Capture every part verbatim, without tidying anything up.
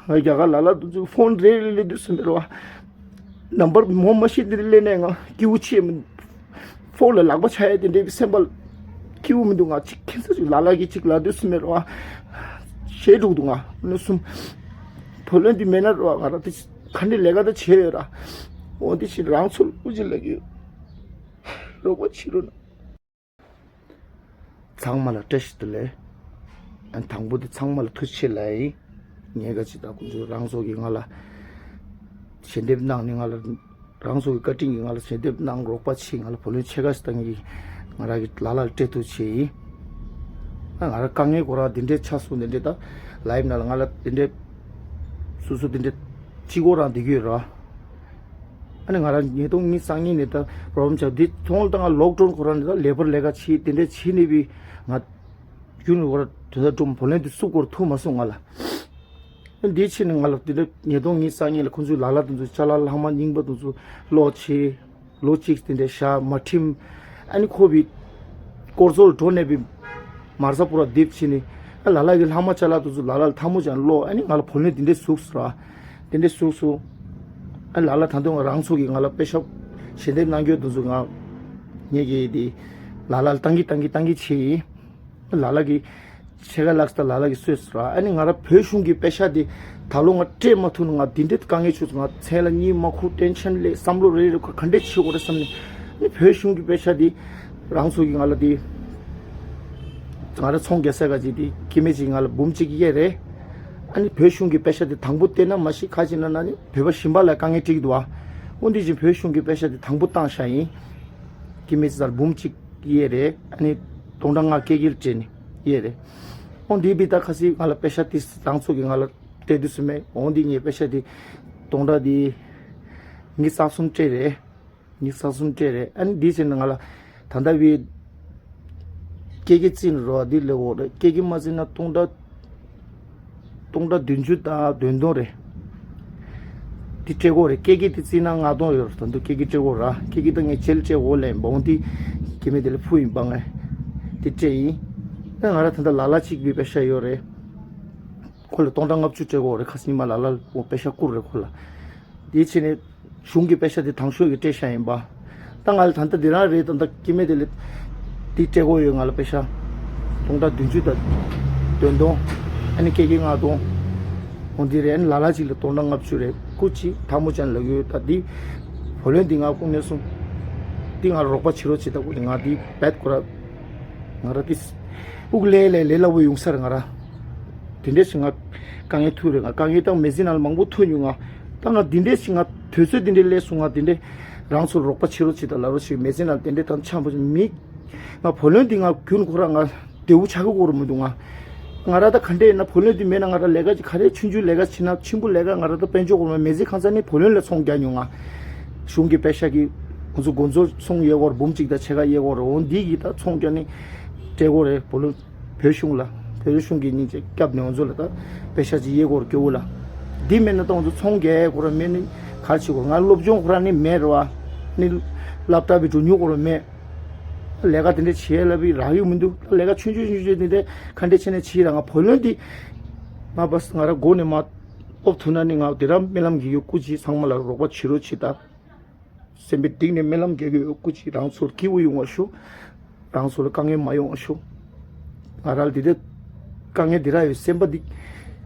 ང་རྒྱ་གར་ལ་ལ་དུ་ཚུགས་ཕོན་རེ་རེ་ལེ་དུས་སུ་མེད་རོ། ནམ་བར་མོ་མ་ཤི་དེ་ལེ་ནས་ང་སྐྱིའུ་ཆེ་མི་ཕོན་ལ་ལག་པ་ཆ་ཡ་དེ་འདྲའི་སེམས་པ་སྐྱིའུ་མི་འདུག་ང་ཅིག་ཁྱེད་ཚོ་ཅིག་ལ་ལ་གི་ཅིག་ལ་དུས་སུ་མེད་རོ། ཞེ་དྲུག་འདུག་ང་ནུ་སུམ་བུ་ལོན་དེ་མེད་ན་རོ། ང་ར་དེ་ག་འདྲའི་ལས་ཀ་ད་བྱེད་ཡོད་ར། འོ་དེ་ཕྱིར་རང་ཚོ་ལུགས་ཅིག་ལ་གི་རོགས་པ་བྱེད་རོགས་གནང་། ཚང་མ་ལ་བཀྲ་ཤིས་བདེ་ལེགས། ཨ་དང་པོ་དེ་ཚང་མ་ལ་ཐུགས་རྗེ་ཆེ་ལབ་ཡིན། ངས་ག་ཅི་ད་ཁོང་ཚོས་རང་ཚོ་གིས་ང་ལ་ཞལ་འདེབས་གནང་ནས། ང་ལ་རང་ཚོ་གི་བཀའ་དྲིན་གྱིས་ང་ལ་ཞལ་འདེབས་གནང་རོགས་པ་བྱེད། ང་ལ་བུ་ལོན་ཕྱེད་ཀ་ཞིག་བཏང་གི། ང་རང་གི་ལ་ལ་ལ་སྤྲད་ཐུགས་རྗེ་ཆེ་ཡིན། ཨ་ང་རང་དཀའ་ངལ་ཁོ་རང་འདི་འདྲའི་ཆགས་སོང་། འདི་འདྲའི་ད་ལའིབ་ནང་ལ་ང་ལ་འདི་འདྲའི་སོ་སོ་འདི་འདྲའི་གཅིག་པོ་རང་བསྡད་ཀྱི་ཡོད་ར། ཨ་ནི་ང་རང་ཉིས་སྟོང་ཉི་ཤུ་རྩ་གཉིས་ནས་ད་པོ་རོབ་ལེམ་ཆགས། འདི་ཚོང་ལ་ད་ང་ལོག་ཌའུན་ཁོ་རང་ནས་ད་ལེ་བར་ལས་ཀ་བྱེད། དེ་འདྲ་བྱེད་ནས་བི་ང་རྒྱུན་ཁོ་ར་དོ་ད་ཀྲུམ་བུ་ལོན་དེ་བསུབ་སྐོར་ཐུབ་མ་སོང་ང་ལ། ཨ་འདི་ཕྱིན་ནས་ང་ལ་དེ་འདྲ་ཉིས་སྟོང་ཉི་ཤུ་རྩ་གཉིས་ལ་ཁོང་ཚོའི་ལ་ལ་དེ་ཚོ་ཅ་ལག་ལྷག་མ་རྙིང་པ་དེ་ཚོ་ལོག་བྱེད། ལོ་གཅིག་དེ་འདྲ་བཞག་མ་ཁྲིམས། ཨ་ནི་ཁོ་བི་སྐོར་ཚོ་ལ་འགྲོ་ནས་བི་མར་ས་པུ་ར་རྡིབ་ཕྱིན་ནས། ཨ་ལ་ལ་གི་ལྷག་མ་ཅ་ལག་དེ་ཚོ་ལ་ལ་ལ་ཐལ་མོ་སྦྱར་ལོག་ཨ་ནི་ང་ལ་བུ་ལོན་དེ་འདྲ་བསུབས་སོང་ར། དེ་འདྲ་བསུབས་སོང་། ཨ་ལ་ལ་ད་དུང་རང་ཚོ་གིས་ང་ལ་པེ་ཤ་ཞལ་འདེབས་གནང་རྒྱུ་དེ་ཚོ་ང་ངས་ཀྱིས་དེ་ལ་ལ་ལ་བཏང་གི་བཏང་གི་བཏང་གི་བྱས་ཡིན། ལ་ལ་གིས་ཕྱེད་ཀ་ལགས་ད་ལ་ལ་གིས་གསོས་སོང་ར། ཨ་ནི་ང་ར་བོད་གཞུང་གི་པེ་ཤ་དེ་ད་ལོ་ང་སྤྲད་མ་ཐུབ་ནས་ང་འདི་འདྲའི་དཀའ་ངལ་བྱུང་སོང་། ང་མཚན་ལ་གཉིད་མ་ཁུག་ཊེན་ཤན་སླེབས། བསམ་བློ་རེ་རེ་ཁོ་ག་འདྲས་བྱེད་དགོས་རེད་བསམ་ནས། ཨ་ནི་བོད་གཞུང་གི་པེ་ཤ་དེ་རང་ཚོ་གིས་ང་ལ་དེ་ང་ར་ཚོང་རྒྱག་ས་ག་ཅིག་དེ་སྐྱེ་དམན་ཅིག་ང་ལ་འབུམ་གཅིག་གཡར་རེད། ཨ་ནི་བོད་གཞུང་གི་པེ་ཤ་དེ་དང་པོ་བལྟས་ན་མ་ཤི་ཁ་ཅིག་ན་ན་ནི་བོད་པ་གཞན་པ་ལ་དཀའ་ངལ་འཕྲད་ཀྱི་འདུག་ཨ། འོ་འདི་བཞིན་བོད་གཞུང་གི་པེ་ཤ་དེ་དང་པོ་བཏང་བཞག་ཡིན། སྐྱེ་དམན་ཅིག་ཚར་འབུམ་གཅིག་གཡར་རེད། ཨ་ནི་སྟོང་ཕྲག་ལྔ་སྐྱེད་ཀྱི་སྤྲད་ནས་གཡར་རེད། འོ་འདི་བི་ད་ཁ་སི་ང་ལ་པེ་ཤ་དེ་རང་ཚོ་གིས་ང་ལ་སྤྲད་དུས་སུ་མེད། འོ་འདི་ངས་པེ་ཤ་དེ་སྟོང་ཕྲག་དེ་ཉི་ཤུ་རྩ་གསུམ་སྤྲད་རེད། ཉི་ཤུ་རྩ་གསུམ་སྤྲད་རེད། ཨ་ནི་འདི་བྱས་ནས་ང་ལ་ད་ལྟ་བའི་སྐྱེད་ཀྱི་རྩིས་ནས་རོ་འདི་སླེབས་ཡོད་རེད། སྐྱེད་ཀྱི་མ་རྩིས་ན་སྟོང་ཕྲག་སྟོང་ཕྲག་བདུན་ཅུ་དང་བདུན་སྟོང་རེད། འདི་སྤྲད་ཀྱི་ཡོད་རེད། སྐྱེད་ཀྱི་དེ་རྩིས་ན་ལྔ་སྟོང་ཡོད་རེད། ད་དུང་སྐྱེད་ཀྱི་སྤྲད་ཀྱི་ཡོད་ར། སྐྱེད་ཀྱི་ད་ངས་རྗེས་ལ་སྤྲད་དགོས་ལབ་ཡིན་པ། འོ་འདི་སྐྱེ་དམན་དེ་ལ་ཕུལ་ཡིན་པ། ངས་དེ་སྤྲད་ཡིན། ཨ་ང་ར་ད་ལྟ་ལ་ལ་གཅིག་བི་པེ་ཤ་ཡོད་རེད། ཁོ་ལ་སྟོང་ཕྲག་ལྔ་བཅུ་སྤྲད་ཀྱི་ཡོད་རེད། ཁ་སང་ཉི་མ་ལ་ལ་པེ་ཤ་བསྐུར་རེད་ཁོ་ལ། དེ་བྱས་ནས་གཞུང་གི་པེ་ཤ་དེ་དང་ཤོས་ཀྱི་སྤྲད་བཞག་ཡིན་པ། ད་ང་ལ་ད་ལྟ་འདི་རང་རེད། ད་ལྟ་སྐྱེ་དམན་དེ་ལ་དེ་སྤྲད་ཀྱི་ཡོད། ང་ལ་པེ་ཤ་སྟོང་ཕྲག་བདུན་ཅུ་དང་བདུན་སྟོང་། ཨ་ནི་སྐྱེད་ཀྱི་ལྔ་སྟོང་། འོ་འདི་རེད། ཨ་ནི་ལ་ལ་གཅིག་ལ་སྟོང་ཕྲག་ལྔ་བཅུ་རེད། སྐུ་མཁྱེན་ཐལ་མོ་སྦྱར་ལབ་ཀྱི་ཡོད། ད་འདི་བུ་ལོན་འདི་ང་སྐུ་ངལ་སོང་། འདི་ང་རོགས་པ་བྱེད་རོགས་བྱེད། ད་སྐུ་མཁྱེན་ང་འདི་བེད་ཁོ་ར་ང་ར་དེ་དབུགས་ལས་ལས་ལས་སླ་པོ་ཡོང་ས་རེད། ང་ར་དེ་འདྲས་ཞིག་ང་དཀའ་ངལ་ཐུག་རེད། ང་དཀའ་ངལ་ད་མི་ཚེ་ནང་ལ་མང་པོ་ཐུག་མྱོང་། ང་ད་ང་དེ་འདྲས་ཞིག་ང་དུས་ཚོད་དེ་འདྲས་སླེབས་སོང་། ང་དེ་འདྲས་རང་ཚོར་རོགས་པ་བྱེད་རོགས་བྱེད་དང་ལབ་རོགས་བྱེད། མི་ཚེ་ནང་དེ་འདྲས་ད་འཆམ་པོ་ཞིག་མི་ང་བུ་ལོན་འདི་ང་རྒྱུན་ཁོ་ར་ང་བདེ་པོ་ཆགས་ཀྱི་ཡོད་རེད་མི་འདུག་ང་ང་ར་ད་ག་འདྲས་ཡིན་ན་བུ་ལོན་འདི་མེད་ན་ང་ར་ལས་ཀ་ཅིག་ག་རེ་ཆུང་ཆུང་ལས་ཀ་བྱེད་ན་ཆེན་པོ་ལས་ཀ་ང་ར་ད་དཔལ་འབྱོར་སྐོར་མ་མི་ཚེ་གང་ཚང་ནི་བུ་ལོན་ལ་ཚོང་རྒྱག་མྱོང་། ང་གཞུང་གི་པེ་ཤ་གི་ང་ཚོ་དགོན་ཚོ་ཚོང་གཡས་སྐོར་འབུམ་གཅིག་དང་ཕྱེད་ཀ་གཡས་སྐོར་འོ་འདི་གི་ད་ཚོང་རྒྱག་ནི་སྤྲད་ཀྱི་ཡོད་རེད། བུ་ལོན་བོད་གཞུང་ལ་བོད་གཞུང་གི་སྙིང་རྗེ་སྐྱབས་ནས་ང་ཚོ་ལ་ད་པེ་ཤ་ཅིག་གཡས་སྐོར་སྐྱོ་བོ་ལ་འདི་མེད་ན་ད་ང་ཚོ་ཚོང་རྒྱག་ཡས་ཁོ་ར་མེད་ནི་ག་རེ་བྱེད་དགོས། ང་སློབ་སྦྱོང་ཁོ་ར་ནི་མེད་རེད་བ། ནི་སློབ་གྲྭ་བའི་འགྲོ་མྱོང་ཁོ་ར་མེད། ལས་ཀ་དེ་འདྲ་བྱེད་ལབ་པའི་རག་ཡོད་མི་འདུག་ད་ལས་ཀ་ཆུང་ཆུང་ཆུང་ཆུང་དེ་འདྲ་ག་འདྲ་བྱས་ནས་བྱེད་ར། ང་བུ་ལོན་འདི་ང་བ་ང་ར་མགོ་ནས་མ་ཨོབ་ཐུག་ན་ནི་ང་དེ་རང་སྨོན་ལམ་གྱི་ཡོད། སྐུ་མཁྱེན་ཚང་མ་ལ་རོགས་པ་བྱེད་རོགས་བྱེད་ད། སེམས་པའི་གཏིང་ནས་སྨོན་ལམ་རྒྱག་གི་ཡོད། སྐུ་མཁྱེན་རང་ཚོར་སྐྱིད་པོ་ཡོང་བ་ཤོག་རང་ཚོ་ལ་དཀའ་ངལ་མ་ཡོང་བ་ཤོག་ང་རང་ལ་འདི་འདྲ་དཀའ་ངལ་འདི་ར་ཡོད། སེམས་པ་འདི་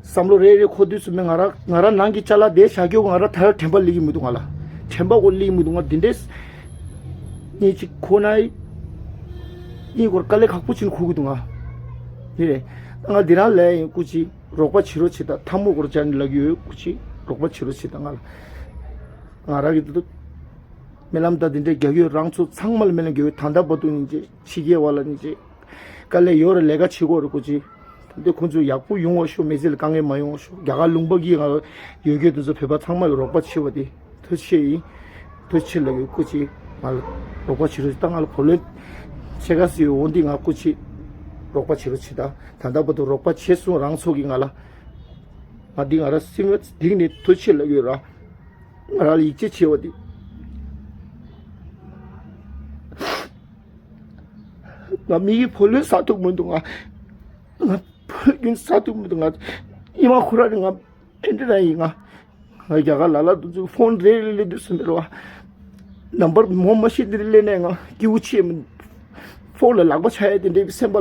བསམ་བློ་རེ་རེ་འཁོར་དུས་སུ་མེད། ང་རང་ང་རང་ནང་གི་ཅ་ལག་དེ་བཞག་རྒྱུ་ང་རང་ད་དྲན་པ་སླེབས་ཀྱི་མི་འདུག་ང་ལ་དྲན་པ་གོ་སླེབས་ཀྱི་མི་འདུག་ང་འདི་འདྲས་གཉིས་ཅིག་ཁོ་ན་གཉིས་སྐོར་དཀའ་ལས་ཁག་པོ་ཅིག་འཁུར་གྱི་འདུག་ང་འདི་རེད། ང་འདི་རང་ལས་ཡིན། སྐུ་མཁྱེན་རོགས་པ་བྱེད་རོགས་བྱེད་ད། ཐལ་མོ་སྐོར་བྱས་ནས་ལབ་ཀྱི་ཡོད། སྐུ་མཁྱེན་རོགས་པ་བྱེད་རོགས་བྱེད་ད། ང་ལ་ང་རང་གི་འདི་འདུག་སྨོན་ལམ་དང་དེ་འདྲའི་རྒྱག་ཡོད། རང་ཚོ་ཚང་མ་ལ་སྨོན་ལམ་རྒྱག་ཡོད། ད་ལྟ་བར་དུ་ཡིན་ཅེ་ཕྱི་རྒྱལ་བ་ལ་ཡིན་ཅེ་དཀའ་ལས་ཡོད་རེད། ལས་ཀ་བྱེད་དགོས་རེད། སྐུ་མཁྱེན་ད་འདི་ཁོང་ཚོ་ཡག་པོ་ཡོང་བ་ཤོག་མི་ཚེ་ལ་དཀའ་ངལ་མ་ཡོང་བ་ཤོག་རྒྱ་གར་ལུང་པ་གིས་ང་ཡོད་རྒྱུ་དེ་ཚོ་བོད་པ་ཚང་མ་ལ་རོགས་པ་བྱེད་པ་དེ་ཐུགས་རྗེ་ཆེ་ཡིན། ཐུགས་རྗེ་ཆེ་ལབ་ཡོད། སྐུ་མཁྱེན་ང་ལ་རོགས་པ་བྱེད་རོགས་ད། ང་ལ་བུ་ལོན་ཕྱེད་ཀ་ཟིག་ཡོད། འོ་འདི་ང་སྐུ་མཁྱེན་རོགས་པ་བྱེད་རོགས་བྱེད་ད། ད་ལྟ་བར་དུ་རོགས་པ་བྱས་སོང་རང་ཚོ་གིས་ང་ལ། ང་འདི་ང་ར་སེམས་གཏིང་ནས་ཐུགས་རྗེ་ཆེ་ལབ་ཡོད་ར། ང་རང་ལ་ཡིད་ཆེས་ཆེ་བ་དེ། ང་མི་གི་བུ་ལོན་ཟ་ཐུབ་མི་འདུག་ང་ང་བུ་ལོན་ཟ་ཐུབ་མི་འདུག་ང་ཉི་མ་ཁོ་ར་ནས་ང་ ཨེ་འདྲ་ར་ཡིན། ང་ང་རྒྱ་གར་ལ་ལ་དུ་ཚུགས་ཕོན་རེ་རེ་ལེ་དུས་སུ་མེད་རོ། ནམ་བར་མོ་མ་ཤེས་དེ་ལེ་ནས་ང་སྐྱིད་པོ་ཆེ་མི། ཕོན་ལ་ལག་པ་ཆ་ཡ་དེ་འདྲའི་སེམས་པ་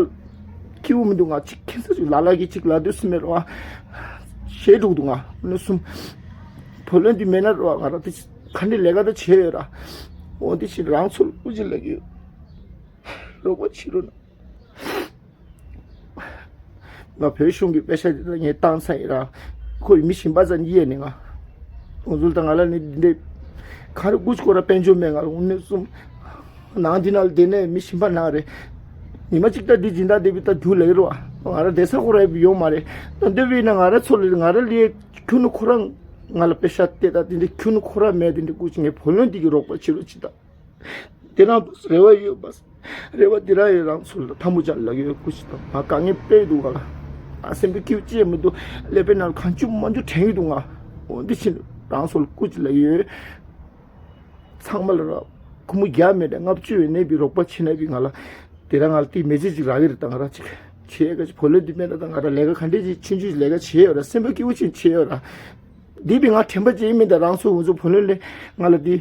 སྐྱིད་པོ་མི་འདུག་ང་ཅིག་ཁྱེད་ཚོ་ཅིག་ལ་ལ་གི་ཅིག་ལ་དུས་སུ་མེད་རོ། ཞེ་དྲུག་འདུག་ང་ནི་གསུམ། བུ་ལོན་དེ་མེད་ན་རོ། ང་ར་དེ་ག་འདྲའི་ལས་ཀ་ད་བྱེད་ཡོད་ར། འོ་དེ་ཕྱིན་རང་ཚོ་ལ་སྐུ་མཁྱེན་ལབ་ཀྱི་ཡོད། རོགས་པ་བྱེད་རོགས་གནང་། ང་བོད་གཞུང་གི་པེ་ས་དེ་དག་ངས་བཏང་ཚར་ཡིན་ར། ཁོ་ཡི་མི་གཞན་པ་ཙམ་ཡིན་ནི་ང་། ཁོང་ཚོ་ལ་ད་ང་ལ་ནི་འདི་འདྲའི་ག་རེ་སྐུ་མཁྱེན་ཁོ་ར་དཔལ་འབྱོར་མེད། ང་ལ་དངོས་གནས་གསུམ། ནང་འདི་ནང་ལ་བསྡད་ནས་མི་གཞན་པ་ནང་རེད། ཉི་མ་གཅིག་ད་འདི་སྦྱིན་བདག་འདི་བི་ད་རྒྱུ་ལ་ཡོད་ར། ང་ར་བསྡད་ས་ཁོ་ར་ཡོད་མ་རེད། ད་འདི་བི་ན་ང་ར་ཚོ་ལ་ང་ར་ལ་ཁྱོད་ནི་ཁོ་ར་ང་ལ་པེ་ས་དེ་ད་འདི་འདྲའི་ཁྱོད་ནི་ཁོ་ར་མེད། འདི་འདྲའི་སྐུ་མཁྱེན་ངས་བུ་ལོན་འདི་གི་རོགས་པ་བྱེད་རོགས་བྱེད་ད། དེ་རང་རེ་བ་ཡོད་པ། རེ་བ་དེ་རང་ཡོད། རང་ཚོ་ལ་ཐལ་མོ་སྦྱར་ལབ་ཡོད། སྐུ་མཁྱེན་དང་ང་དཀའ་ངལ་དཔེ་འདུག་ག་ལ། ང་སེམས་པའི་སྐྱིད་ཅེས་མི་འདུག་ཀླད་པའི་ནང་གང་བྱུང་མ་བྱུང་དྲན་གྱི་འདུག་ང་། འོ་འདི་ཕྱིན་རང་ཚོ་ལ་སྐུ་མཁྱེན་ལབ་ཡོད། ཚང་མ་ལ་ར་ཁུ་མུ་བརྒྱ་མེད་ན་ལྔ་བཅུ་ཡོད་ནས་བི་རོགས་པ་བྱེད་ན་བི་ང་ལ། དེ་རང་ང་ལ་དེ་མེ་ལྕེ་ཅིག་རག་གི་རེད། ད་ང་ར་ཅིག་བྱེད་ག་ཅིག་བུ་ལོན་འདི་མེད་ན་ད་ང་ར་ལས་ཀ་ག་འདྲས་ཅིག་ཆུང་ཆུང་ལས་ཀ་བྱེད་ཡོད་ར། སེམས་པའི་སྐྱིད་པོ་ཅིག་བྱེད་ཡོད་ར། འདི་བི་ང་དྲན་པ་ཅིག་མིན་ད་རང་ཚོ་ང་ཚོ་བུ་ལོན་ལས་ང་ལ་འདི།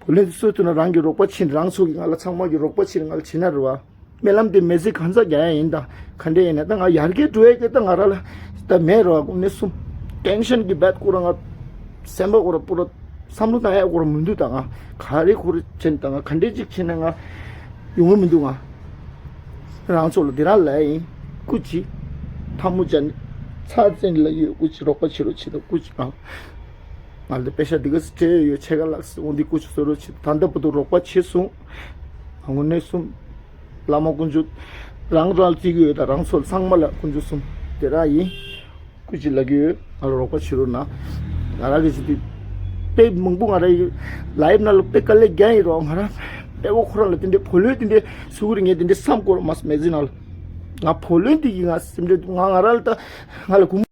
བུ་ལོན་སུ་ཐུག་ན་རང་གི་རོགས་པ་བྱེད། རང་ཚོ་གི་ང་ལ་ཚང་མ་གི་རོགས་པ་བྱེད། ང་ལ་བྱེད་ན་རེད་བ། སྨོན་ལམ་དེ་མེ་ལྕེ་གང་ཚ་རྒྱག་ཡ་ཡིན་ད། ག་འདྲས་ཡིན་ན་ད་ང་ཡར་རྒྱས་འགྲོ་ཡ་གི་ད་ང་ར་ལ་ད་མེད་རོགས་ནས་གསུམ། ཊེན་ཤན་གི་བད་ཁོ་ར་ང་སེམས་པ་ཁོ་ར་པོ་ར་བསམ་བློ་བཏང་ཡ་ཁོ་ར་མི་འདུག་ད་ང་ག་རེ་ཁོ་ར་བྱེད་ད་ང་ག་འདྲས་ཅིག་བྱེད་ན་ང་ཡོང་གི་མི་འདུག་ང་རང་ཚོ་ལ་དེ་རང་ལ་ཡིན། སྐུ་མཁྱེན། ཐལ་མོ་སྦྱར་ནས་ཚར་བཙན་ལ་ཡོད། སྐུ་མཁྱེན་རོགས་པ་བྱེད་རོགས་བྱེད་ད་སྐུ་མཁྱེན་ཨང་། ང་ལ་པེ་ས་འདི་ག་སྤྲད་ཡོད། ཆེ་ག་ལགས་སོ། འོ་འདི་སྐུ་མཁྱེན་གསོལ་རོགས་བྱེད། ད་ལྟ་བར་དུ་རོགས་པ་བྱེད་སོང་། དངོས་གནས་གསུམ། བླ་མ་དཀོན་མཆོག་རང་རང་བརྩི་གི་ཡོད། ད་རང་ཚོ་ཚང་མ་ལ་དཀོན་མཆོག་གསུམ་དེ་རང་ཡིན། སྐུ་མཁྱེན་ལབ་ཀྱི་ཡོད། ང་ལ་རོགས་པ་བྱེད་རོགས་གནང་། ང་རང་གི་ཅི་དེ་དཔེ་མང་པོ་ང་རང་ཡི་ལའིབ་ནང་ལ་དཔེ་དཀའ་ལས་རྒྱག་ཡིན་རོགས། ང་རང་དཔེ་བོ་ཁོ་རང་ལ་དེ་འདྲའི་བུ་ལོན་དེ་འདྲའི་སུ་གུ་རེ་ངས་དེ་འདྲའི་བསམ་དགོས་རོགས་མ་མེ་ལྕེ་ནང་ལ་ང་བུ་ལོན་དེ་ཡིན། ང་སེམས་ཁྲལ་འདུག་ང་ང་རང་ལ་ད་ང་ལ་གུམ།